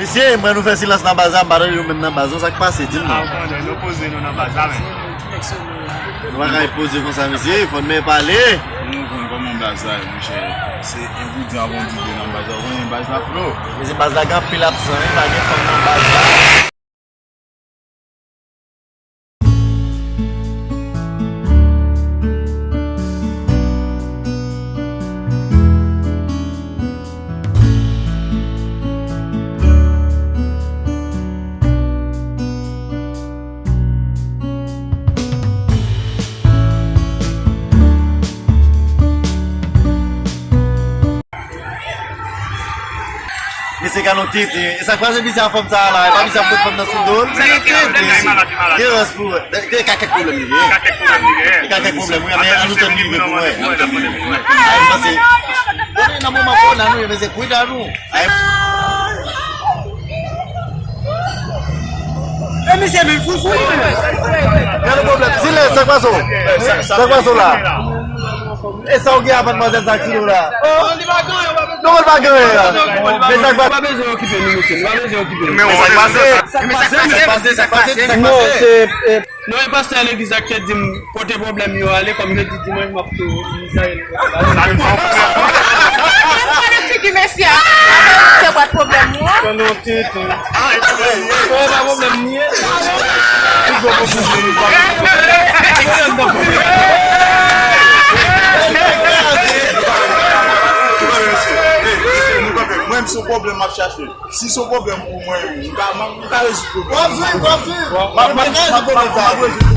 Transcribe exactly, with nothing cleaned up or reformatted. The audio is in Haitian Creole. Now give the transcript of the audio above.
Mesye, mwen nou fè silans nan baz la, m pa tande nou menm nan baz non, sa k pase, di m non. Ah, ou konnen, nou poze nou nan baz la, men. Nou pa ka poze konsa, mesye, fò n men pale. Nou konn kòman baz la ye, monchè. Se enpidyan avon di de nan baz la, ou konnen baz la flo. Mesye, baz la gen anpil absan, wi, pa gen fanm nan baz la. Mesye, gade yon tete. E sa k pase misye a fanm sa a la? E pa misye ap fout fanm nan sou do l? Tete. Gen rans pou wè. Gen ka kèk pwoblèm li gen. Gen ka kèk pwoblèm, wi, men ann nou tann li rive pou wè. Ann nou tann li rive pou wè. Ay, m panse. Konnen nan moman kòwona nou ye, mesye, kwit a nou. Ay. E misye vin fou fou li menm. Gade pwoblèm. Silans, sa k pase w? Sa k pase w la? E sa w gen a madmwazèl sa ki do la? Oh, li pa gen anyen, pa bezwen. Non, li pa gen anyen. Men sa k pa bezwen okipe nou, mesye. Nou pa bezwen okipe nou. Men sa k pase? Sa k pase? Sa k pase? Sa k pase? Non, se, e, non, e pastè legliz la ki te di m pote pwoblèm yo ale, kòm jodi dimanch m ap tou. Gade figi mesye a. Se pa pwoblèm nou an. Pandan w te tou. Ah, e pwoblèm nou an. E pa pwoblèm nou an. Tout bon pwoblèm nou an. Mwen, m se pwoblèm m ap chache. Si se yon pwoblèm pou mwen, m ka, m ka rezoud pwoblèm. W ap swiv, w ap swiv. M ap, m ap, m ap, m ap rezoud.